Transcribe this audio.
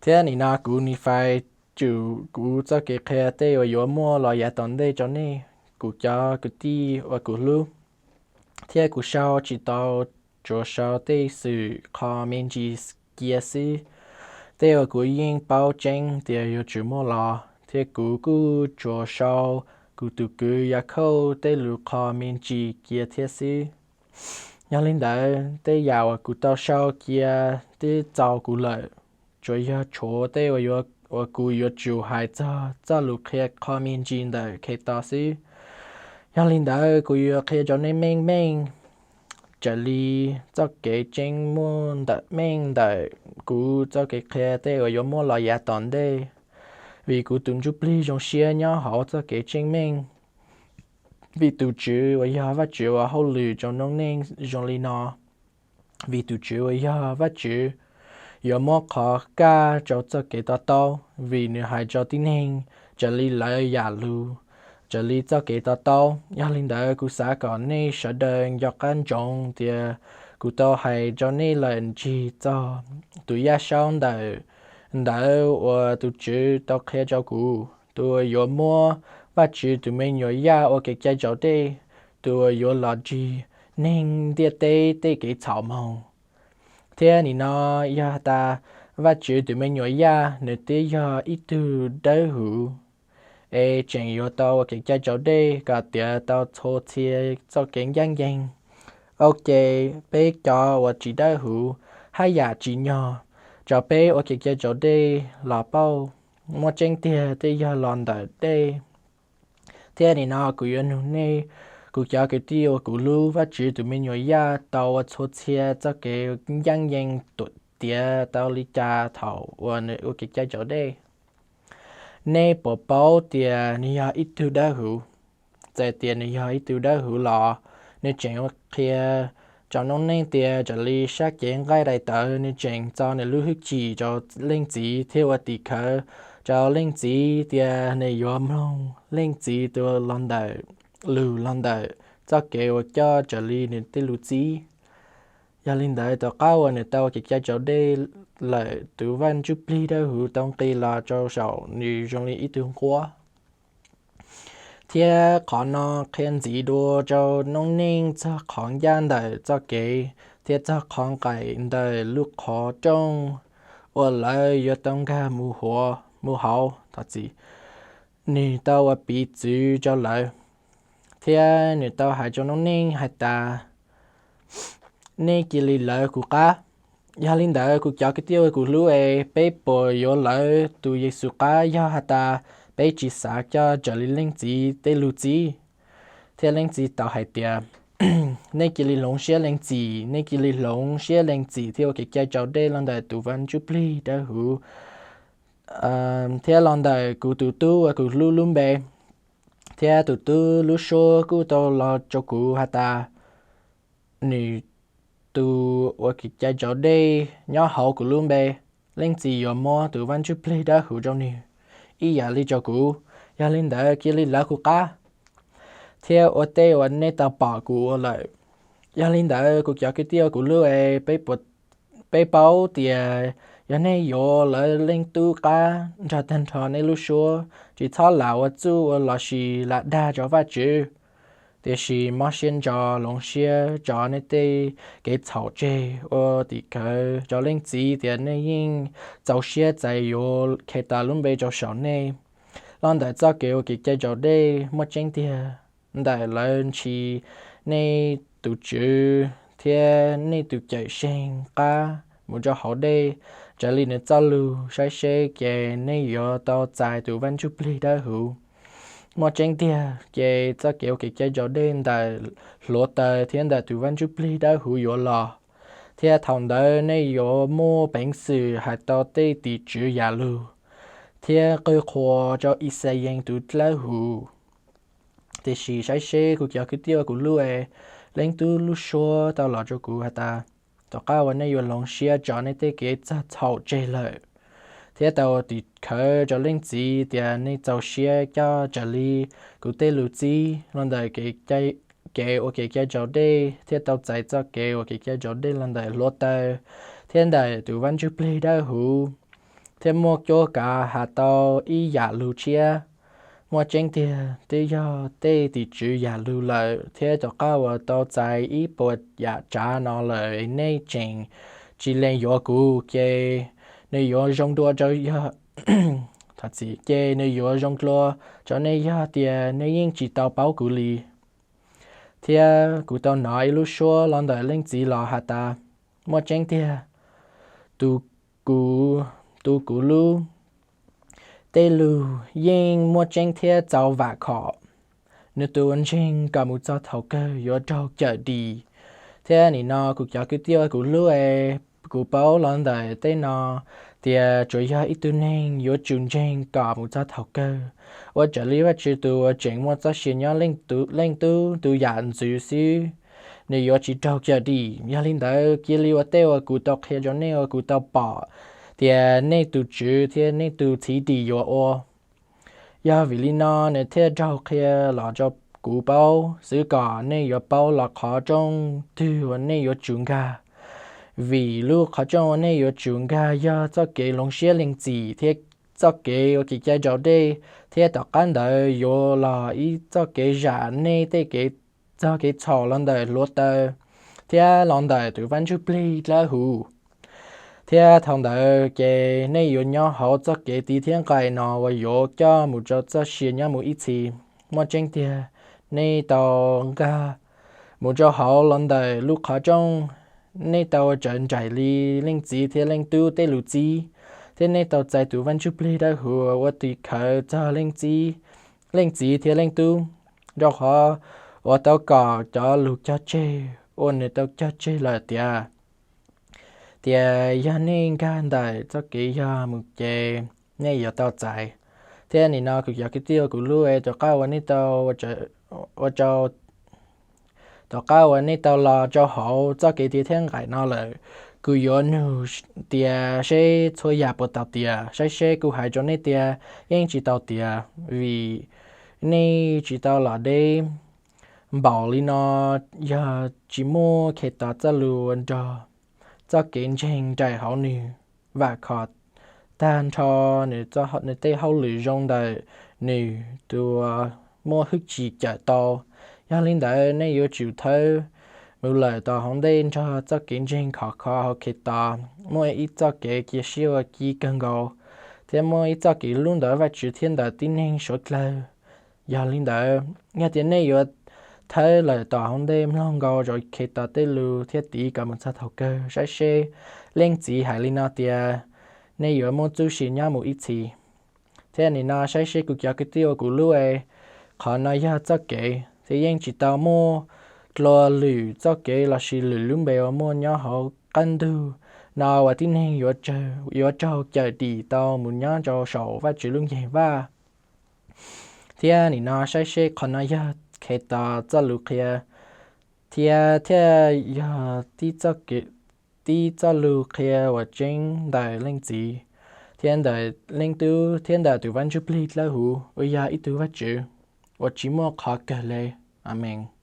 Thiab nim no kuv Nifais tsum kuv txoj kev qhia tej uas yuav muaj los yav tom ntej rau nej, kuv cov kwv tij uas kuv hlub, thiab kuv sau tsis tau, tsuas sau tej xwm qhov me ntsis cia xwb, tej uas kuv yeej paub tseeb tias yuav tsum muaj los, thiab kuv kuj tsuas sau kuv tus kwv Yakhauj tej lus qhov me ntsis cia thiab xwb. Yog li ntawd, tej yam uas kuv tau sau cia twb txaus kuv lawm, tsuas yog tshuav tej uas kuv yuav tsum hais txog txoj lus qhia qhov me ntsis ntawm Khetos xwb. Yog li ntawd, kuv yuav qhia rau nej meej meej, raws li txoj kev tseeb muaj ntawm meej ntawm kuv txoj kev qhia tej uas yuav muaj los yav tom ntej, vim kuv tus ntsuj plig zoo siab nyob hauv txoj kev tseeb meej. Vim tus Tswv uas yog Vajtswv ua hauj lwm rau noob neej zoo li no. Vim tus Tswv uas yog Vajtswv yuav muab qhov kaj rau txoj kev to taub, vim nws hais rau tib neeg raws li lawv yam lus, raws li txoj kev to taub. Yog li ntawd, kuv xav kom nej sawv daws nco qab ntsoov tias kuv tau hais rau nej lawm ntsig txog tus yaj saub ntawm ntawd uas tus Tswv tau qhia rau kuv, tus uas yuav muab Vajtswv tus me nyuam yaj ua kev cai raus dej, tus uas yuav los nrig neeg ntiaj teb tej kev txhaum moog. Thiab nim no yog tas Vajtswv tus me nyuam yaj nws twb yog ib tug dawb huv, es tseem yuav tau ua kev cai raus dej kom tiav tau txhua txhia txoj kev ncaj ncees. Ua ke, peb cov uas tsis dawb huv, haj yam tsim nyog rau peb ua kev cai raus dej los pauj, muaj tseeb tiag tej yog los ntawm dej. Thiab nim no kuv yuav nug nej, kuv cov kwv tij uas kuv hlub, Vajtswv tus me nyuam yaj tau ua txhua txhia txoj kev ncaj ncees tiav tau li cas thaum uas nws ua kev cai raus dej? Nej puas paub tias nws yog ib tug dawb huv? Txawm tias nws yog ib tug dawb huv los, nws tseem ua qhia rau noob neej tias raws li sab cev nqaij daim tawv, nws tseem txo nws lub hwj chim rau leej txiv thiab ua tim khawv rau leej txiv tias nws yuav mloog leej txiv tus los ntawm, lus los ntawm txoj kev uas coj raws li nws tej lus txib. Yog li ntawd, tom qab uas nws tau ua kev cai raus dej lawm, tus Vaj Ntsuj Plig Dawb Huv tau nqis los rau saum nws zoo li ib tug nquab. Thiab qhov no qhia ntxiv dua rau noob neej txog qhov ncaj ntawm txoj kev, thiab txog qhov nqaim ntawm lub qhov rooj uas lawv yuav tau nkag mus hauv. Thov txim, nws tau ua piv txwv rau lawv, thiab nws tau hais rau noob neej hais tas, nej cia li lawv kuv qab. Yog li ntawd, kuv cov kwv tij uas kuv hlub es, peb puas yuav lawv tus Yexus qab yog has tas peb tsis xav coj raws li leej txiv tej lus txib? Thiab leej txiv tau hais tias, nej cia li hloov siab lees txim, nej cia li hloov siab lees txim thiab ua kev cai raus dej los ntawm tus Vaj Ntsuj Plig Dawb Huv, thiab los ntawm kuv tus tub uas kuv hlub lub npe. Thiab tus tub lub suab kuj tau los rau kuv has tas, nws tus ua kev cai raus dej nyob hauv kuv lub npe, leej txiv yuav muab tus Vaj Ntsuj Plig Dawb Huv rau nws ib yam li rau kuv. Yog li ntawd, cia li lawv kuv qab thiab ua tej uas nej tau pom kuv ua lawm. Yog li ntawd, kuv cov kwv tij uas kuv hlub es, peb paub tias yog nej yuav lawv Leej Tub qab nrog tag nrho nej lub suab, tsis txhob lam ua txuj ua lossis lam dag rau Vajtswv, tiam sis mob siab ntso, hloov siab tso nej tej kev txhaum tseg, ua tim khawv rau leej txiv tias nej yeej txaus siab txais yuav Khetos lub npe rau saum nej. Los ntawm txoj kev ua kev cai raus dej, muaj tseeb tiag ntawm lawv ntshis nej tus Tswv thiab nej tus Cawm Seej qab mus rau hauv dej, raws li nws txoj lus, saib seb ces nej yuav tau txais tus Vaj Ntsuj Plig Dawb Huv. Muaj tseeb tiag ces txoj kev ua kev cai raus dej ntawm hluav taws thiab ntawm tus Vaj Ntsuj Plig Dawb Huv yuav los, thiab thaum ntawd nej yuav muaj peev xwm hais tau tej tim tswv yam lus thiab qw qhuas rau Ixayees tus dawb huv. Tiam sis saib seb, kuv cov kwv tij uas kuv hlub es, Leej Tub lub suab tau los rau kuv has tas, tom qab uas nej yuav hloov siab tso nej tej kev txog txhaum tseg lawm, thiab tau ua tim khawv rau leej txiv tias nej txaus siab coj raws li kuv tej lus txib los ntawm kev ua kev cai raus dej, thiab tau txais txoj kev ua kev cai raus dej los ntawm hluav taws thiab ntawm tus Vaj Ntsuj Plig Dawb Huv, thiab muaj cuab kav has tau ib yam lug tshiab. Muaj tseeb tiag, twb yog tej tim tswv yam lug lawm, thiab rov qab uas tau txais ib puas yam tsav no lawm, nej tseem tsis lees yuav kuv, ces nws yuav zoo dua rau yog, ces nws yuav zoo dua rau nej yog tias nej yeej tsis tau paub kuv li. Thiab kuv tau hnov ib lub suab los ntawm Leej Txiv los has tas, muaj tseeb tiag, tus kuv, tus kuv lub, tej lug yeej muaj tseeb thiab txaus vam khom. Nws tus uas ntseeg kom mus txog thaum kawg yuav raug cawm dim. Thiab nim no kuv cov kwv tij uas kuv hlub es, kuv paub los ntawm tej no tias tsuas yog ib tug neeg yuav tsum ntseeg kom mus txog thaum kawg, ua raws li Vajtswv tus uas tseem muaj txoj sia nyob, Leej Tub tus yam ntxwv xwb, nws yuav tsis raug cawm dim. Yog li ntawd, cia li ua tej uas kuv tau qhia rau nej uas kuv tau pom tias nej tus Tswv thiab nej tus Txhiv Dim yuav ua. Yog vim li no nws thiaj raug qhia los rau kuv paub, xwv kom nej yuav paub los qhov rooj twg uas nej yuav tsum nkag. Vim lub qhov rooj uas nej yuav tsum nkag yog txoj kev hloov siab lees txim thiab txoj kev ua kev cai raus dej, thiab tom qab ntawd yuav los ib txoj kev zam nej tej kev, txog kev txhaum los ntawm hluav taws thiab los ntawm tus Vaj Ntsuj Plig Dawb Huv. Thiab thaum ntawd ces nej yuav nyob hauv txoj kev tiv thiab nqaim no uas yuav coj mus rau txoj sia nyob mus ib txhis. Muaj tseeb tiag, nej tau nkag mus rau hauv los ntawm lub qhov rooj, nej tau ua raws nraim li Leej Txiv thiab Leej Tub tej lus txib, thiab nej tau txais tus Vaj Ntsuj Plig Dawb Huv ua tim khawv txog Leej Txiv thiab Leej Tub, rau qhov uas tau kom cov lus cog tseg uas nws tau cog tseg lawm tias, tias yog nej nkag ntawm txoj kev yog mus ces nej yuav tau txais. Thiab nim no kuv cov kwv tij uas kuv hlub es, tom qab uas nej tau ua rau, tom qab uas nej tau los rau hauv txoj kev tiv thiab nqaim no lawm, kuv yuav nug tias seb txhua yam puas tau tiav. Saib seb, kuv hais rau nej tias yeej tsis tau tiav, vim nej tsis tau los deb npaum li no. Yog tsis muaj Khetos txoj lus uas nrog txoj kev ntseeg nraim hauv nws, vam khom tag nrho nws tej hauj lwm zoo ntawm nws tus uas muaj hwj chim cawm tau. Yog li ntawd, nej yuav tsum thawb mus lawm tom hauv ntej nrog txoj kev ntseeg khov kho hauv Khetos, muaj ib txoj kev cia siab uas ci kawg nkaus, thiab muaj ib txoj kev hlub ntawm Vajtswv thiab ntawm tib neeg suav dlawg. Yog li ntawd, yog tias nej yuav thawb lawm tom hauv ntej mloog nkaus rau Khetos tej lus thiab tiv kom mus txog thaum kawg, saib seb, Leej Txiv hais li no tias, nej yuav muaj txoj sia nyob mus ib txhis. Thiab nim no saib seb, kuv cov kwv tij uas kuv hlub es, qhov no yog txoj kev, thiab yeej tsis tau muaj dlua lwm txoj kev lossis lwm lub npe uas muaj nyob hauv qab ntug no uas tib neeg yuav raug cawm dim tau mus nyob rau saum Vajtswv lub nceeg vaj. Thiab nim no saib seb, qhov no yog Khetos txoj lus qhia, thiab thiaj yog tib txoj lus qhia uas tseeb ntawm Leej Txiv, thiab ntawm Leej Tub, thiab ntawm tus Vaj Ntsuj Plig Dawb Huv uas yog ib tug Vajtswv uas tsis muaj qhov kawg li. Amees.